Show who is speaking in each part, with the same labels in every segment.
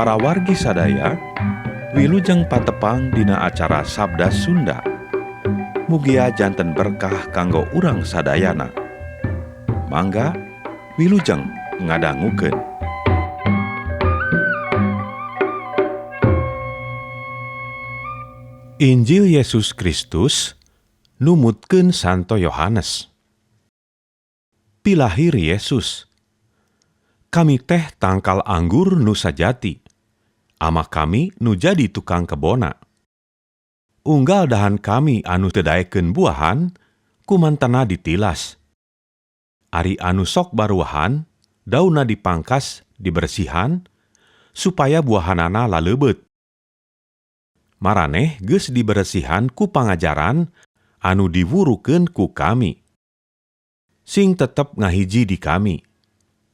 Speaker 1: Para wargi sadaya, wilujeng patepang dina acara Sabda Sunda. Mugia janten berkah kanggo urang sadayana. Mangga wilujeng ngadangukeun. Injil Yesus Kristus numutkeun Santo Yohanes. Pilahir Yesus. Kami teh tangkal anggur nu sajati. Ama kami nu jadi tukang kebona. Unggal dahan kami anu teu daekeun buahan, kumantana ditilas. Ari anu sok baruahan, daunna dipangkas, dibersihan, supaya buahanana laleubeut. Maraneh geus diberesihan ku pangajaran anu diwurukeun ku kami. Sing tetep ngahiji di kami.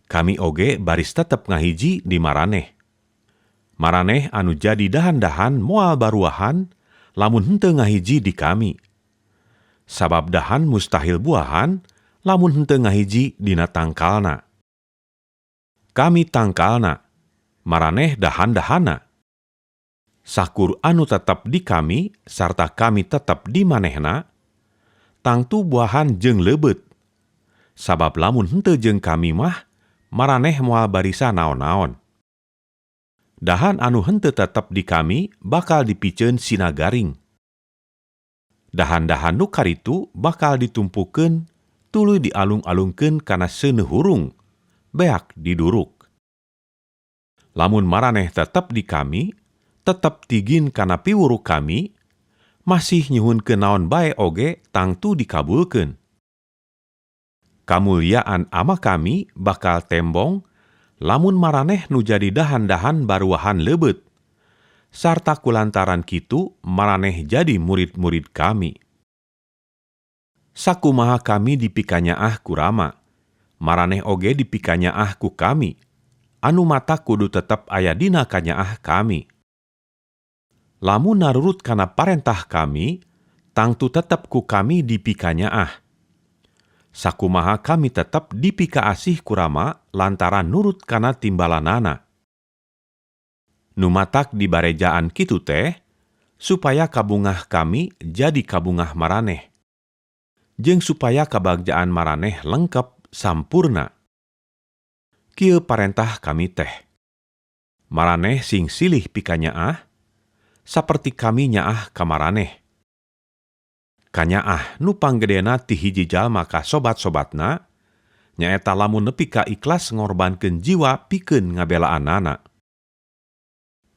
Speaker 1: Kami oge baris tetep ngahiji di maraneh. Maraneh anu jadi dahan-dahan moal baruahan, lamun henteu ngahiji di kami. Sabab dahan mustahil buahan, lamun henteu ngahiji dina tangkalna. Kami tangkalna, maraneh dahan-dahana. Sakur anu tetep di kami, sarta kami tetep di manehna, tangtu buahan jeung leubeut. Sabab lamun henteu jeung kami mah, maraneh moal barisa naon-naon. Dahan anu henteu tetep di kami bakal dipiceun sina garing. Dahan-dahan nu karitu bakal ditumpukeun tuluy dialung-alungkeun kana seuneu hurung, beak diduruk. Lamun maraneh tetep di kami, tetep tigin kana piwuruk kami, masih nyuhunkeun naon bae oge tangtu dikabulkeun. Kamulyaan ama kami bakal tembong lamun maraneh nu jadi dahan-dahan baruahan leubeut. Sarta kulantaran kitu maraneh jadi murid-murid kami. Sakumaha kami dipikanyaah ku Rama, maraneh oge dipikanyaah ku kami, anu mata kudu tetep aya dina kanyaah kami. Lamun narurut kana parentah kami, tangtu tetep ku kami dipikanyaah. Sakumaha kami tetep dipikaasih ku Rama lantaran nurut kana timbalanana. Nu matak dibarejaan kitu teh, supaya kabungah kami jadi kabungah maraneh. Jeung supaya kabagjaan maraneh lengkep sampurna. Kieu parentah kami teh. Maraneh sing silih pikanyaah, saperti kami nyaah ka maraneh. Kanyaah nu panggedena ti hiji jalma ka sobat-sobatna, nyaeta lamun nepi ka ikhlas ngorbankeun jiwa pikeun ngabelaanana.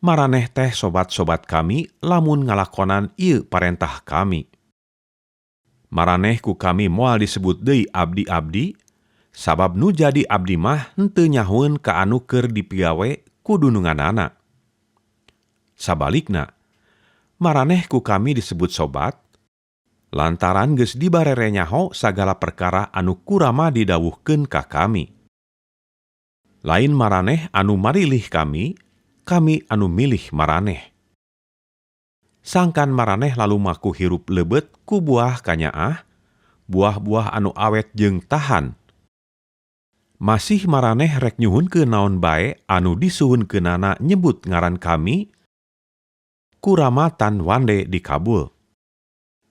Speaker 1: Maraneh teh sobat-sobat kami lamun ngalakonan ieu parentah kami. Maraneh ku kami moal disebut deui abdi-abdi, sabab nu jadi abdi mah henteu nyahoeun ka anu keur dipigawe ku dununganana. Sabalikna, maraneh ku kami disebut sobat, lantaran geus dibarere nyaho sagala perkara anu kurama didawuhkeun ka kami. Lain maraneh anu marilih kami, kami anu milih maraneh. Sangkan maraneh lalu maku hirup leubeut ku buah kanyaah, buah-buah anu awet jeung tahan. Masih maraneh rek nyuhunkeun naon bae anu disuhunkeunana nyebut ngaran kami, kurama tan wande dikabul.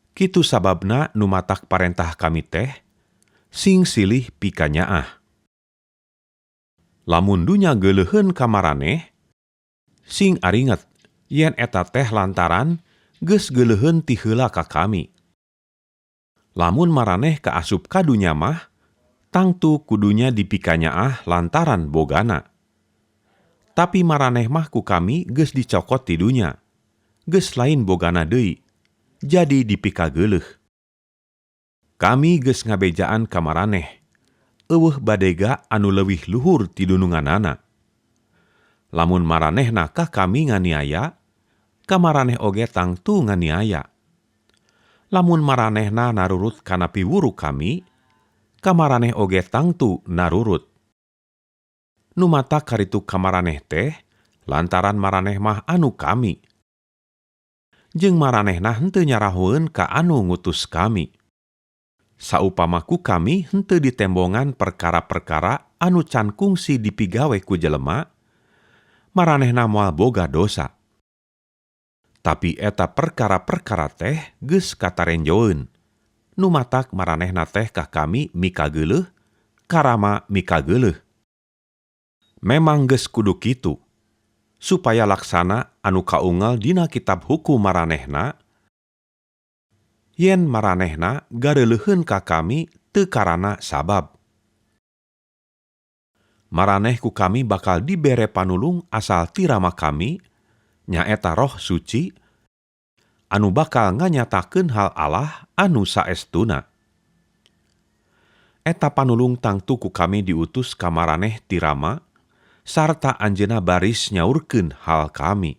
Speaker 1: Kitu sababna nu matak parentah kami teh, sing silih pikanyaah. Lamun dunya geuleuheun ka maraneh, sing aringet yen eta teh lantaran geus geuleuheun ti heula ka kami. Lamun maraneh kaasup ka dunya mah, tangtu kudunya dipikanyaah lantaran bogana. Tapi maraneh mah ku kami geus dicokot ti dunya, geus lain bogana deui, jadi dipikageuleuh. Kami geus ngabejaan ka maraneh, eueuh badega anu leuwih luhur ti dununganana. Lamun maranehna ka kami nganiaya, ka maraneh oge tangtu nganiaya. Lamun maranehna narurut kana piwuru kami, ka maraneh oge tangtu narurut. Nu mata karitu ka maraneh teh, lantaran maraneh mah anu kami. Jeung maranehna henteu nyarahoeun ka anu ngutus kami. Saupama ku kami henteu ditembongan perkara-perkara anu can kungsi dipigawe ku jelema, maranehna moal boga dosa. Tapi eta perkara-perkara teh geus katarenjoeun. Nu matak maranehna teh ka kami mikageuleuh, ka Rama mikageuleuh. Memang geus kudu kitu, supaya laksana anu kaunggal dina kitab hukum maranehna, yen maranehna gareuleuheun ka kami teu karana sabab. Maraneh ku kami bakal dibere panulung asal ti Rama kami, nyaeta Roh Suci, anu bakal nganyatakeun hal Allah anu saestuna. Eta panulung tangtu ku kami diutus ka maraneh ti Rama, sarta anjeunna baris nyaurkeun hal kami.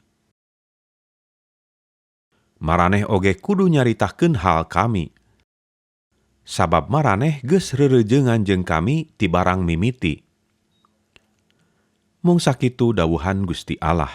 Speaker 1: Maraneh oge kudu nyaritakeun hal kami, sabab maraneh geus rereujeungan jeung kami ti barang mimiti. Mung sakitu dawuhan Gusti Allah.